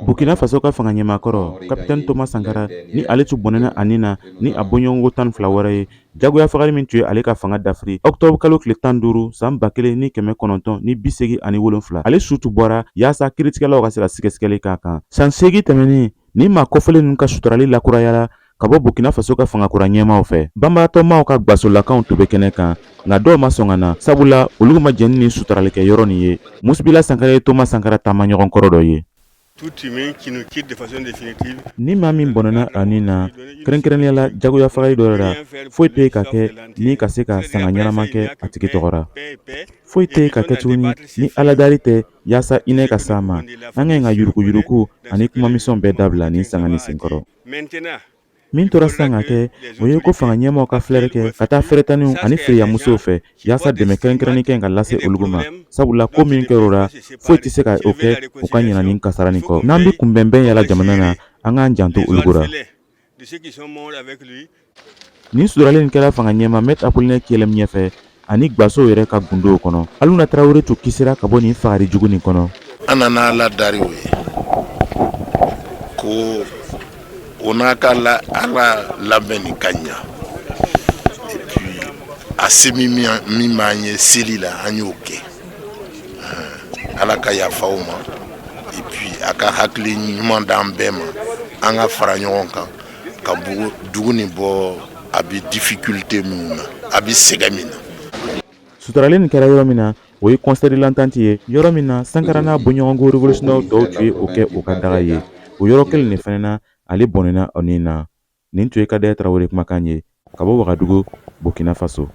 Burkina Faso ka fanga ɲɛmaakɔrɔ Kapitɛni Thomas Sankara ni ale tun bɔnɛna a ni na ni a bɔɲɔgɔnko 12 wɛrɛ ye jagoya fagali min tun ye ale ka fanga dafiri ɔkutɔburu kalo tile 15 san 1987, ale su tun bɔra yaasa kiiritigɛlaw ka se ka sɛgɛsɛgɛli k'a kan. San 8 tɛmɛnen, nin maa kofɔlen ninnu ka suturali lakurayara ka bɔ Burkina Faso ka fangakura ɲɛmaaw fɛ. Banbaatɔmaaw ka gwasolakaw tun bɛ kɛnɛ kan, nka dɔw ma sɔn ka na, sabula olu ma jɛn ni nin suturalikɛ yɔrɔ nin ye. Musibila Sankara ye Thomas Sankara taamaɲɔgɔn kɔrɔ dɔ ye. Ni maa min bɔnɛna a ni na, kɛrɛnkɛrɛnnenya la jagoya fagali dɔ la, foyi tɛ ka kɛ ni ka se ka sanga ɲɛnama kɛ a tigi tɔgɔ la. Foyi tɛ ka kɛ tuguni ni aladari tɛ yaasa hinɛ ka s'a ma. An ka ɲi ka yuruguyurugu ani kumamisɛnw bɛɛ dabila nin sanga nin senkɔrɔ. Min tora sisan ka kɛ, o ye ko fanga ɲɛmaaw ka filɛri kɛ ka taa fɛrɛtanniw ani firiyamusow fɛ yaasa dɛmɛ kɛrɛnkɛrɛnnen ka ɲi ka lase olu ma, sabula ko min kɛra o la, foyi tɛ se ka o kɛ u ka ɲina nin kasara nin kɔ. N'an bɛ kunbɛnbɛn yala jamana na, an k'an janto olu la. Nin suturali nin kɛra fanga ɲɛmaa Maître Apollinaire Kyelem ɲɛfɛ ani gwasow yɛrɛ ka gundow kɔnɔ. Aluna Tarawele tun kisira ka bɔ nin fagali jugu nin kɔnɔ. An nana Ala dari o ye ko o n'a ka la ala labɛn nin ka ɲa et puis a se min min b'an ye seli la, an y'o kɛ. Ala ka yafa o ma et puis a ka hakili ɲuman d'an bɛɛ ma, an ka fara ɲɔgɔn kan ka dugu nin bɔ a bɛ difficulté minnu na, a bɛ sɛgɛn min na. Suturali nin kɛra yɔrɔ min na, o ye Conseil de l'Entente ye, yɔrɔ min na Sankara n'a bɔɲɔgɔnko révolutionnaire dɔw tun ye o kɛ u ka daga ye. O yɔrɔ kelen de fana na, ale bɔnɛna o ni na. Nin tun ye Kadɛrɛ Tarawele kumakan ye ka bɔ Wagadugu, Burkina Faso.